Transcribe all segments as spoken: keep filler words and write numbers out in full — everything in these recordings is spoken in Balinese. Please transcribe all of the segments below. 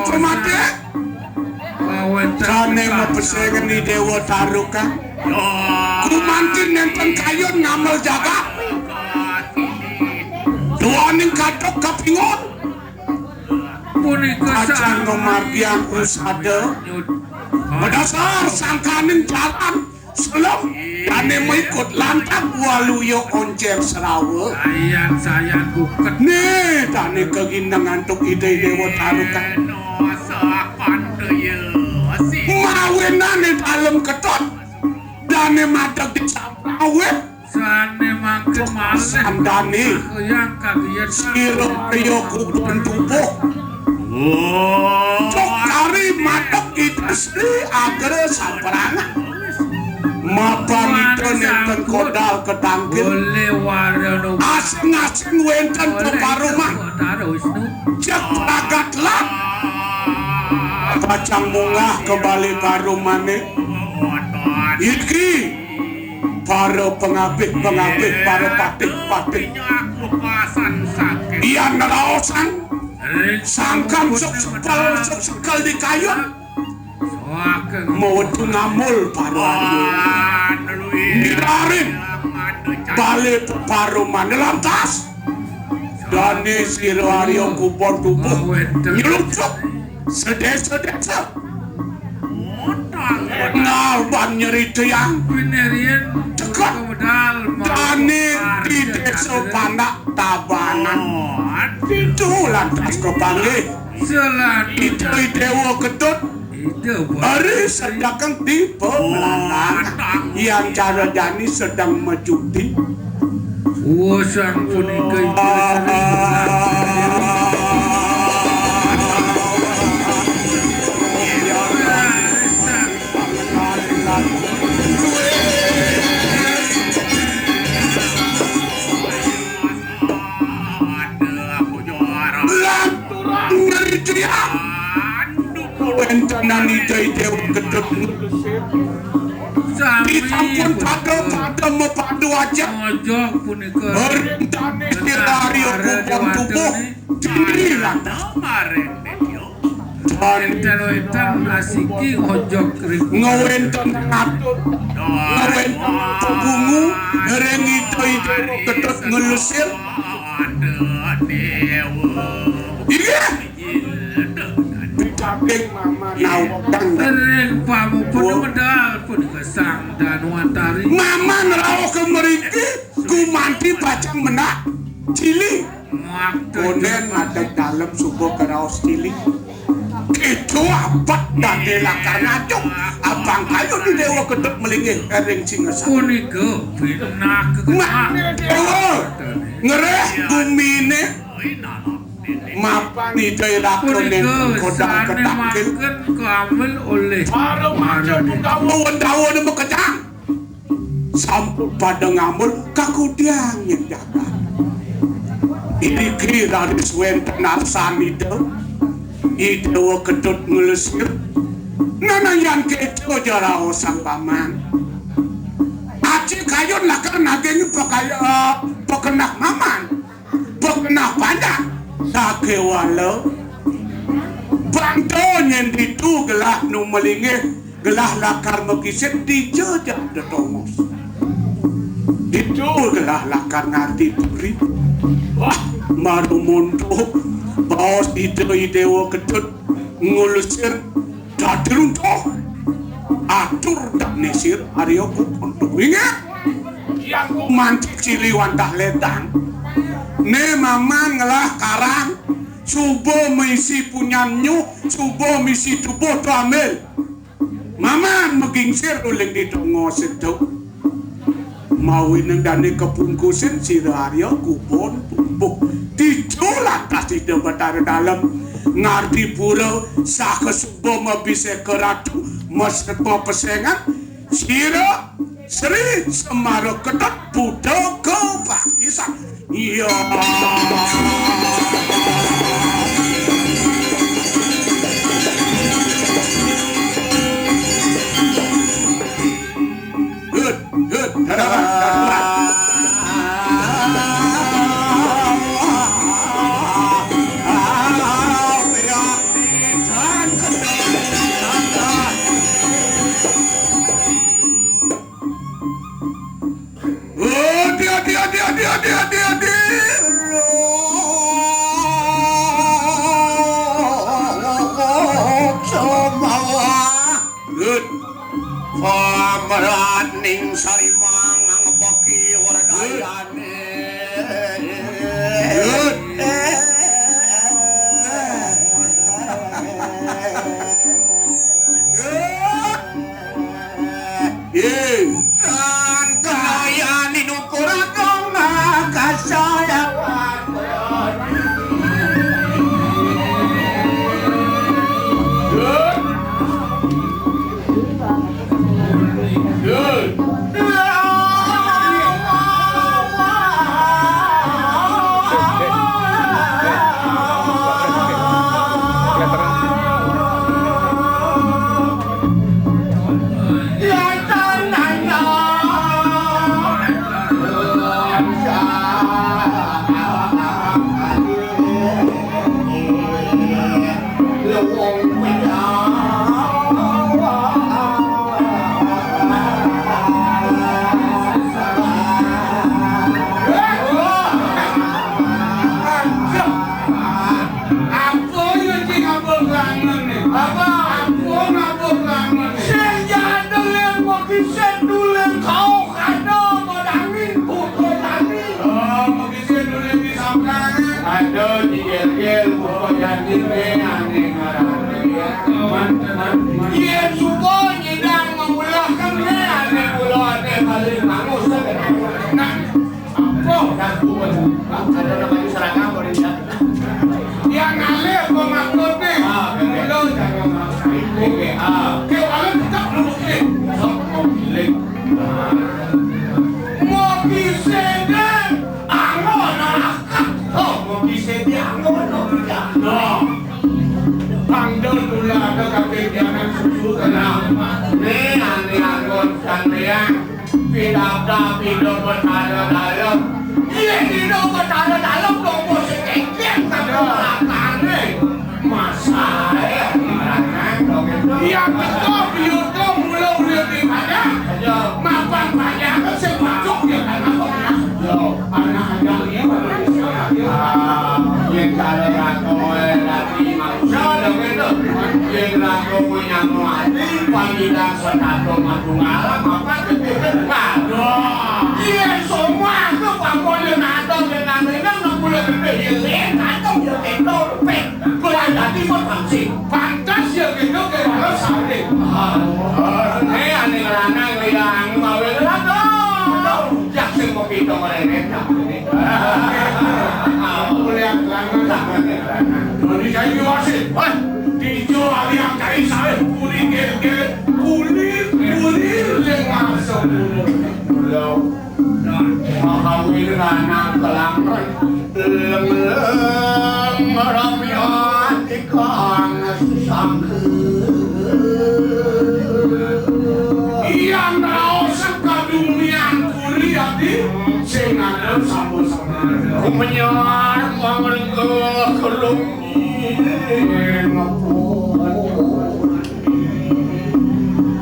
Cemate. Sané mapesengan I Déwa Taruka. Gumanti nénten kayun ngamel jagat. Duaning katok kapingon. Punika acan ngamargiang usada. Madasar sangkaning jalan selem, dané maikut lantang waluya oncér serawa. Sayan, sayan buket. Né dané kagineng antuk Ida Déwa Taruka. Mawinan ing Dalem Ketut, dané madeg di Samrawit. Sané mangkin malih. Sandani. Kayang kagiatan. Sira Arya Kubon Tubuh. Oh. Cok kari matek Ida Sri Agra Samprangan. Mapan Ida nénten kodal ketangkil. Oleh warana. Asing-asing wénten oleh peparuman. Cek pragat lat. Pacang munggah ka bale parumané. Iki para pangabih-pangabih, para patih-patih. Yan raosan sangkan suk sekel, suk sekel di kayun. Mawetu ngamul para arya. Nilarin bale paruman lantas. Dané sira Arya Kubon Tubuh nylucuk sedésa-désa. Ngalban nyeritayang. Ceket. Dané di Désa Pandak Tabanan. Ditu lantas kapanggih. Ida Déwa Ketut. Ari sedekeng di pemelanang. Yan cara jani sedeng macuti. Wosang punika. Lanturang nyeri tiang. Wéntenan Ida Déwa Ketut. Disampun pada-pada mapadu ajeng. Ring dané sira Arya Kubon Tubuh. Ciri lantas. Wénten-wénten asiki ojok ring. Ngawénten atur. Ngawénten pebungu ring Ida Déwa Ketut nglesir. Inggih. Pitaking Mama nawakang. Ring pamupun medal punika Sang Danwantari. Mama ngrauh ka mriki gumanti pacang mendak Cili. Kondén ngadeg dalem suba karaos Cili. Kéto abet dané lakar ngajeng abang kayun Déwa Ketut malinggih ring singasan. Punika pinaka. Nah, Déwa ngerih guminé mapan Ida Iraga punika nénten kodang sané ketangkil. Mangken kaambil oleh para macem Wendawa makejang. Sampun pada ngambul kakudiang yen jagat. Iriki raris wénten arsanida I Déwa Ketut nglesir. Nanayan kéto jaraosang paman. Aci kayun lakar naging pakaya, eh, pakenah maman. Bek nah panjang sakéwala. Bangda nyén ditu gelah nu malinggih, gelah lakar makisid dija jak tetongos. Ditu gelah lakar ngarti puri. Wah, maru montok baos Ida I Déwa Ketut ngulesir. Dadi runtuh. Atur dané sira Arya Kuponto. Inggih. Yang manci Cili wantah lédang. Né maman ngelah karang, suba misi punyan nyuh, suba misi tubuh to ambil. Maman magingsir uling di tengah setu. Mawinan dané kapungkusin sira Arya Kubon Tubuh. Ditu lantas Ida Batara Dalem ngardipura saha suba mabiseka ratu, mas-, mapesengan sira Sri Semara Ketut Buta Kapakisan. Iya. Hut, hut, hadapan, hadapan. Raning sarimangang baki wardayane. Tan kaya ninukur agama kasalawan. Apa ya, cing, apa kangen nih? Apa? Apa ngapa kangen nih? Sing jadul yang mau kisah dulu, kau kada mau dangin, bukan dangin. Oh, mau kisah dulu yang disampaikan. Ada di gel-gel, bukan janji nih, aneh ngarannya ya. Man, man, man. Iya, subuh nyidang mengulahkan nih, aneh ulah, aneh balik, angus. Nah, apa? Nah, bukan. Ada namanya seragam, boleh ya. Yang ngalih apa maksud nih? Ah, betul. Belum. Oke, ah. Oke, kalau tetap duduk nih. Sok, kau pilih. Mau kisah deh. Anggo nolak. Oh, mau kisah deh, anggo nolak. Noh. Pangdol tulah ada kapikiran susu tenang. Nih, aneh anggo sampeyan. Pidabdab, pidol betara dalam. Iya, pidol betara dalam, dombo sekekian, tapi belakangnya. Masa, ya, gimana, dong, itu? Iya, betul, pidol mula udah di mana? Iya. Mapan banyak, sepacok, ya, kan, apa, ya? Yo, anak aja, iya, mana bisa, ya? Ah, yang cara ratu, eh, lagi, manusia, dong, itu. Yang ratu punya muati, panggilan setato, madu ngalam, apa, Waduh, iya, semua ke pangkon yang ada, yang ada, yang nak mula gede, ya, ya, kacau, ya, kacau, pek, belanjati pun pasti. Pantas ya gitu, kayak mana sari. Ah, eh, aneh lanang, ya, anu, awet, aduh, aduh, jak sing mau kita meremeh, tak boleh. Ah, boleh, lanang, tak boleh, lanang. Jadi, saya juga sih, wah, di Jawa yang kayak saya, kulit, kulit, kulit, kulit, yang masuk, kulit. Makawin anak kelangan, lem-lem rami ati kang sangke. Yang raos kadunian kuri ati, sing ada sama-sama. Kumenyar mangrengke kelung.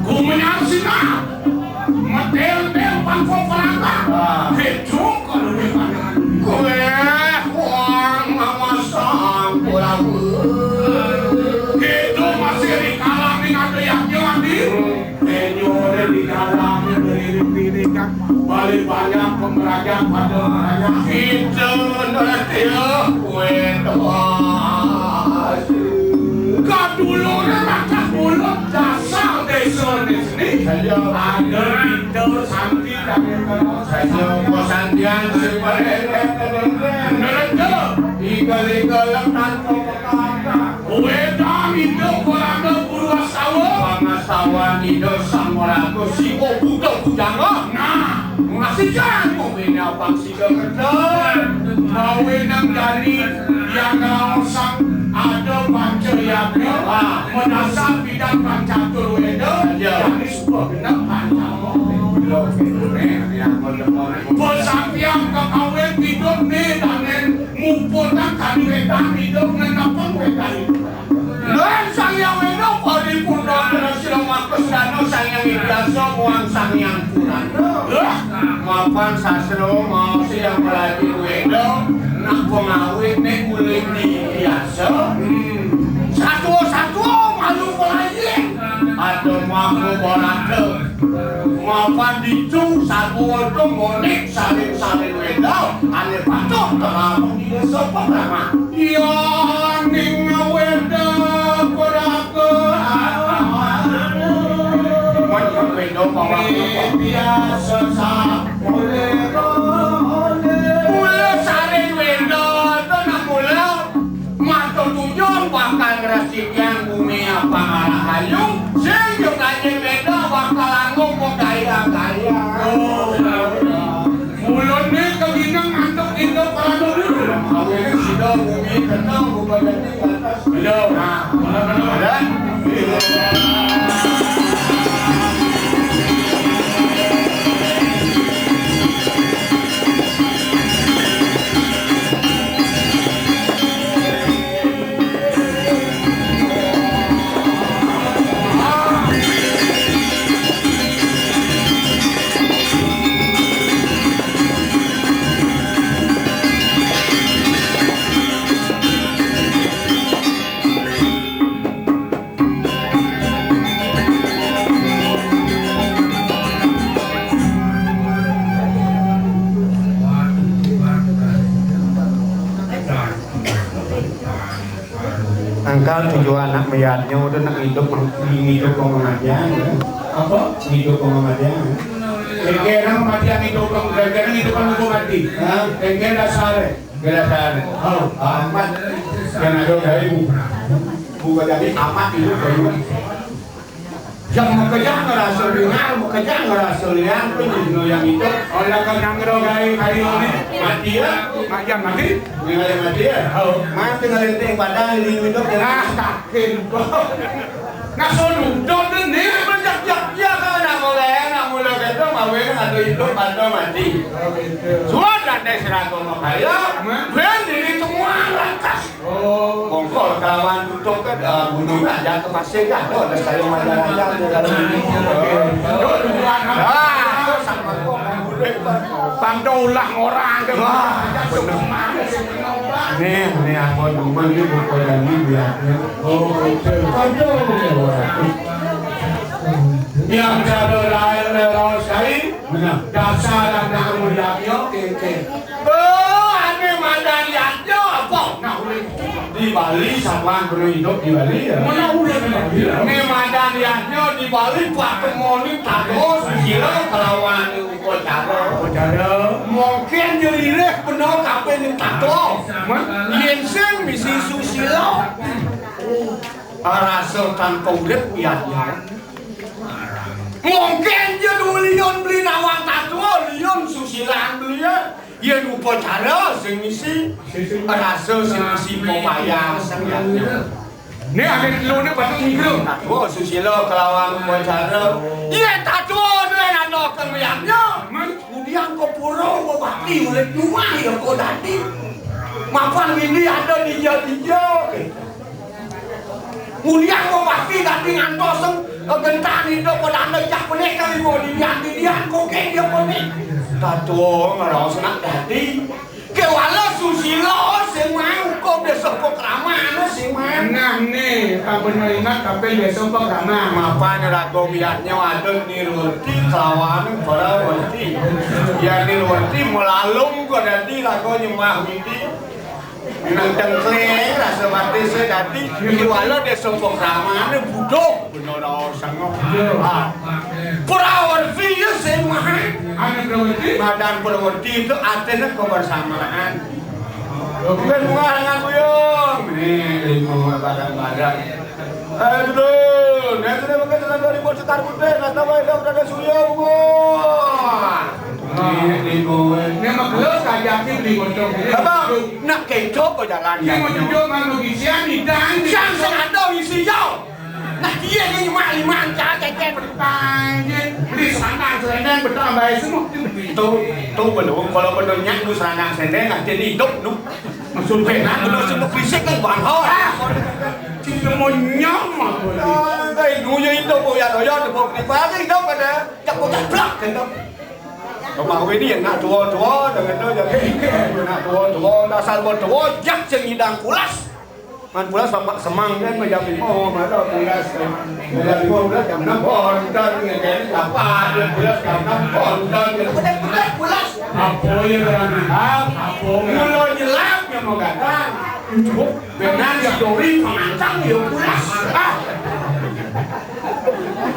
Kumenyar sinah. Metel-tel pangko pelaka. Ah. Hidung kalau dia pandangan. Kue kuang mamasang pulawe. Hidung masih di kalang ning ada yang nyuandi. Penyo di kalang beriring-iringan. Balik banyak pemeraja pada meraja. Kita nanti ya kue doa. Kadulure rakat mulut dasar desa di sini. Iya. Ada pintu santi dan Saja pasandian sing parenek. Neraka. Igal-igal tanpa petaka. Wedang idup Rangga Purwastawa. Pangastawan Ida Sang Maraga Siwa Buddha Bujanga. Nah, masih jangan membina pangsi Keketan, mawenang jani yang raosang ada panca yagna, ah, madasar bidang kang catur weda, iya, jani suba genep panca. Pasampiang kakawin hidup ni danen muputang kadi wetan hidup ngenepeng wetan hidup. Lan Sang Hyang Weda paripurna sira makusdana Sang Hyang Widyasa muang Sang Hyang Purana. Mapan sastra maosi yang melati Weda nak pengawit nek mulai Widyasa. Satua-satua malu pelayan. Ada Mahabharata. Pandicu sabuwul tumonik salin-salin wéda, ané patut terapung di désa Pakraman. Yaning wéda puraga. Mén wéda pawak biasa sakuléra. Mula salin wéda to nak mula. Matur tujuan bakal ngresikiang bumi apa arah ayu, sing juk aja beda bakal anggo gaya-gaya. Oh, mulane kegineng antuk indo parano dulu. Awene sida bumi kena buka dadi batas. Iya. Nah, ada. Angkal tujuan anak mayadnya udah nak hidup, hidup pengabdian, ya. Apa? Hidup pengabdian. Kira-kira mati yang hidup, kira-kira hidup kan hukum mati. Hah? Kira-kira dasar, kira dasar. Oh, amat. Yang ada dari buku. Buku jadi amat itu dari. Yang makejang ngerasa dengar, makejang ngerasa lihat, pun yang itu. Orang kan yang ngerasa gaé hari ini mati ya, mati mati. Yang ada mati ya. Oh, mati ngelinting padahal di hidup ya. Ah, takin kok. Nah, sono dodene menjak-jak ya kan, nak mulai, nak mulai gitu, mau ada hidup atau mati. Sudah deh seragam makaya, ben ini semua lantas. Oh. Mongkol kawan tutup kan, eh, gunung aja ke pasir kan, oh, ada sayung aja aja tuh kalau ini. Ah, sama kok. Bang ulah orang ke. Wah, bener. Nih, nih, aku dulu ini buku lagi biarnya. Oh, betul. Yang cara lain leros kai. Benar. Dasar anak muda yo, oke, oke. Oh, ane madan yadnya apa? Nah, udah. Di Bali, sapaan pernah hidup di Bali ya? Mana udah di Bali ya? Ane madan yadnya di Bali, Pak Kemoni, Tago, Susilo, kelawan upacara. Upacara. Mungkin jelireh bener kape ni Tago. Yén sing misi Susilo. Rasa tanpa urip yadnya. Mungkin je dulu liun beli nawang tatua, liun susilaan beli ya. Yén upacara sing misi, rasa sing misi pepaya sing yadnya. Né ané telu né patut ngigrung. Tatua susila kelawan upacara. Yén tatua duwé nanda kang yadnya. Kemudian ke pura bebakti urip rumah ya kok dadi. Mapan wingi ada dija-dija. Mulian wong pasti dadi ngantos, eh, gentan idup pada anda jak penih kali mau didian-didian, koke dia penih. Tatua ngerasa nak dadi. Kewala susila sing main hukum desa pokraman sing main. Nah, né, tak bener ingat tapi desa pokraman. Mapan raga biatnya ada nirwati kelawan para wati. Ya nirwati melalung kok dadi raga nyembah witi. Nang cengkling rasa mati sing dadi, iwala desa pokramane budhuk. Bener sengok. Ah. Prawerti ya sing maha. Ane prawerti? Madan prawerti itu artinya kebersamaan. Bukan bunga dengan buyung. Nih, lima barang-barang. Aduh, nek sudah pakai celana dari bocah karpet, nggak tahu ada berada surya, wah. Ini, ini kowe. Ini mah gelas kajaki beli bocong. Apa? Nak kencok kok jalan. Ini mau jujur, mau gisian, nih, dan. Siang sengaja isi, yo. Nah, dia ini mak lima, cak, cek, cek. Beli selangkang, selendang, betul, bayar semua. Tuh, tuh, belum. Kalau benernya, lu selangkang, selendang, nggak jadi hidup, lu. Maksud benar, benar, semua fisik, kan, bang. Oh. Cuma nyam aku ini. Ah, enggak, idunya itu, Bu, ya, doyan, Bu, di pagi itu pada cak-cak blak, gitu. Rumah ini yang nak tua-tua, dengan itu jadi nak tua-tua, dasar buat tua, jak sing idang pulas. Man pulas bapak semang kan, jam lima, mana pulas. Jam lima pulas, jam enam bonten, ngekeni apa, dia pulas jam enam bonten. Bener, bener, pulas. Apa ya, Rani? Ah, apa? Mula nyelap, ya, mau datang. Benar, si Dori pengantang, ya, pulas. Ah.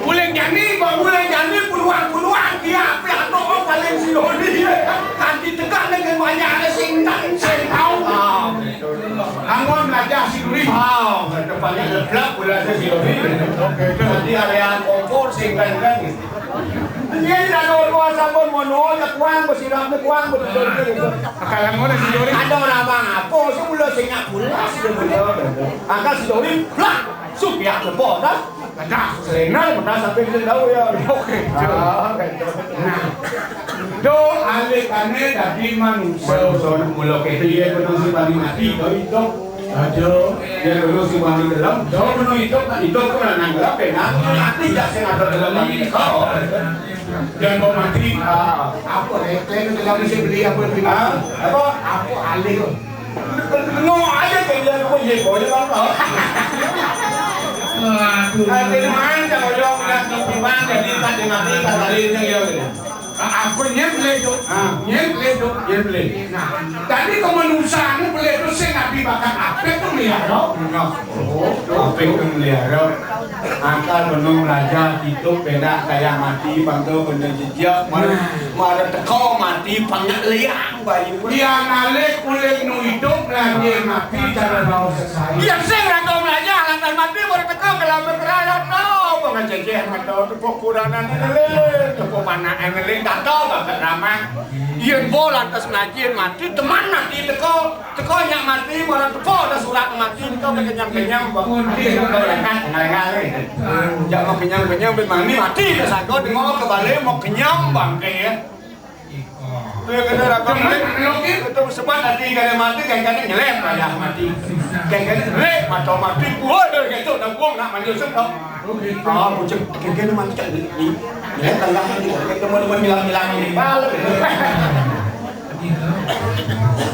Bulan jani, bulan jani, puluhan-puluhan, dia, apa, atau, oh, paling si Dori, ya. Kanti tekan dengan banyak, ada sing, sing tahu. Ah. Anggon melajah si Duri. Ah, depannya ngeblak bola si Duri. Nanti area kompor sing kan kan. Ini dah dua dua sabun mono ya kuang, besirap ni kuang, betul betul. Kalau ngono si Duri. Ada orang bang apa semula sing nak bola si Duri. Angkat si Duri, blak. Supiak lepo dah. Ada selena lepas sampai dia tahu ya. Oke. Ah, nah. Do alikane dadi manusa. Manusa mula kete ya, bener si wani mati, do idup. Aja. Ya, bener si wani gelem, do bener idup, tak idup pun nang gelem, penak. Mati jak sing ada dalam lagi. Oh. Dan mau mati. Ah. Apa, eh? Kalian dalam mesti beli apa, beli? Ah, apa? Apa alih? Ngomong aja ke dia, aku ye, boleh, Bang. Aduh. Nanti mana, kalau yang nak di mana, jadi tak dengar, tak ada yang dia. Ah, aku nyempleh tu. Ah. Nyempleh tu. Nyempleh. Nah, tadi ke manusia ni boleh tu, saya nak dimakan apa tu, melihara? Nah. Oh, apa tu melihara? Angkal benung raja, hidup beda kaya mati, pang tu benda jejak. Mar-, mara teko mati, pang nak liang. Yang alih kulit nu hidup, lagi mati cara mau sesai. Yang sing raga melajah, lantas mati, baru teka ke dalam kerajaan. Tahu, pengen ceceh, mata, tepuk kuranan, ngeling, tepuk panak, ngeling, tak tahu, tak ramah. Yang bo lantas melajah, mati, teman mati, teka, teka, nyak mati, baru tepuk, ada surat mati, teka, kenyang-kenyang, bang. Ngeling-ngeling. Jangan kenyang-kenyang, mati, mati, dah sago, dengar ke balik, mau kenyang, bangke, ya. Iya, kena raga mati. Itu sebab nanti kena mati, kan kena nyelem, ayah mati. Kan kena nyelem, mata mati. Woi, gitu, dah buang nak mandi usut, tau. Ah, bucek, kan kena mati, kan ni. Nyelem tengah ni, kan teman-teman bilang-bilang ni, bal.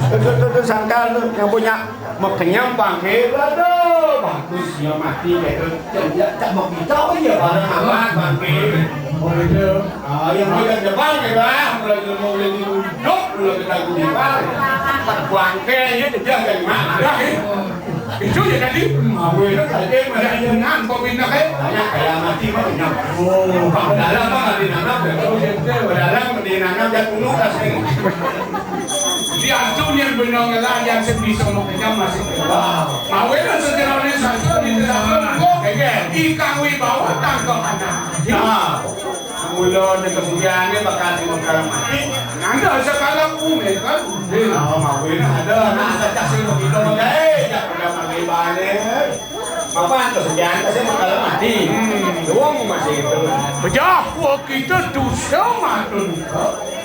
Itu, itu, itu sangkal tu, yang punya Makenyem bangke, aduh, bagus, ya mati, gitu. Ya, ya, tak mau kita, oh, iya, barang amat, bangke. Oh, gitu. Ah, yang mau yang depan, gitu, ah, mulai ilmu, mulai ilmu hidup, mulai kita guna, bangke, ya, dia kan, mak. Dah, eh. Itu ya tadi, mau itu tadi, masih dengan, kok pindah, eh? Banyak kayak mati, Bang. Oh, Bang, dalam, Bang, ada nama, gitu. Dalam, di nama, dia kuno, kasih. Diantu yang benar ngelah yang sing bisa mau kenyang masih kenyang. Mawe lah sejarah ni satu di dalam kok. Ikang wibawa tangkap anak. Ya. Mula ni kesugihannya bakal di mekar mati. Nanda sekarang umil kan? Oh, mawe lah ada. Nah, ada kasih begitu, eh, jangan ada mati balik. Apa tu sekian kasih bakal mati. Hmm. Luang masih itu. Pejah, wah, kita dosa matun.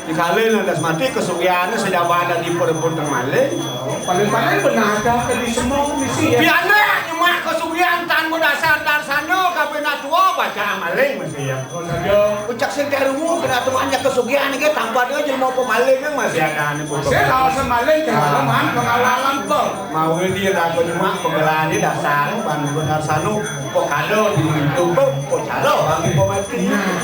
Dikala lantas mati, kesugihannya sejabahan dan diperebut dengan maling. Paling-paling benar ada ke di semua misi, ya. Pian dek, nyemak kesugihan tanpa dasar dan sano, kabeh nak tua, baca maling mesti, ya. Oh, saja. Ucak sing karumu, kena tuan, ya, kesugihan ni, tanpa dia jelma pemaling, kan, masih ada ni, pun. Saya tahu semaling, kan, ah, pengalaman, pengalaman, pun. Mau dia dah nyemak, pengalaman ni dasar, ban benar sano. Kok kada dimintu, kok cara bagi pemain. Nah.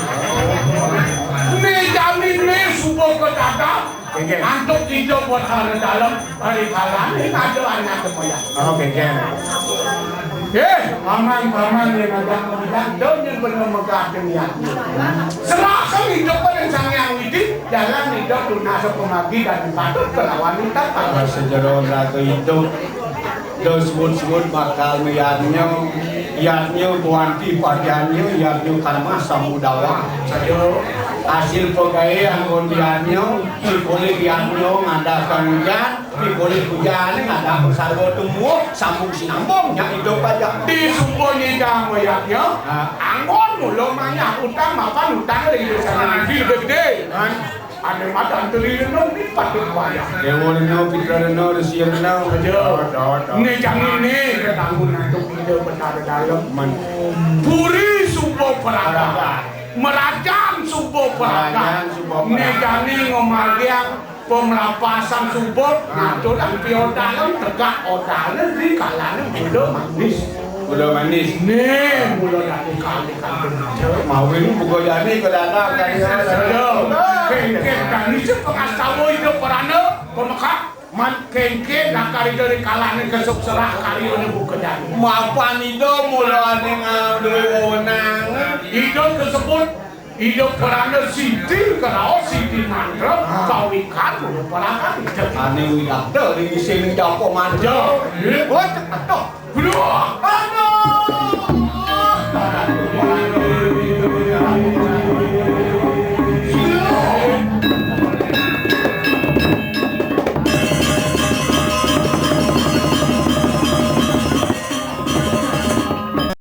Ni jami ni suba ke dada. Oke. Antuk kita buat hari dalam, hari kalah ni ada anak kemoyang. Oke, oke. Eh, paman-paman yang ada kemoyang, dan yang benar megah dunia. Serasa hidup pada Sang Yang Widi, jalan hidup tunas pemagi dan patut kelawan kita. Apa sejarah raga hidup? Do suud-suud bakal yadnya, yadnya buanti pajannya, yadnya karma samudawa. Hasil pegawai anggon yadnya, si kulit yadnya ngadakan hujan, si kulit hujan ngadakan sarwa tumbuh, sambung sinambung, nya hidup aja. Di sumber nyidang yadnya, ha, anggon mula mayah utang, mapan utang lagi besar, lagi gede. Kan? Ane matan teri renung ni patut wayah. Dewa renung, pitra renung, resi renung. Aja. Ada, ada. Ni jani ni ketanggungan tu kita benar dalam. Man. Puri suba peraga. Merajan suba peraga. Merajan suba peraga. Ni jani ngomaliang Pemrapasan subur, ngatur ampir odalem, tegak odalem, di kalane mula manis. Mula manis. Nih, mula dadi kali kandung. Mawin buka jani ke dalam kali. Aduh, kengkeng kani si pengastawa hidup perana, pemekat, man kengkeng lakar ida di kalane kesuk serah karyane buka jani. Mapan ida mula ane ngaduwe wewenang. Ida kesebut Ida perana Siti Keraos, Siti Mantra, kawikan mula perana. Ane widakta di sini japa manja. Ya, ya. Wah, cek aduh. Bro, ana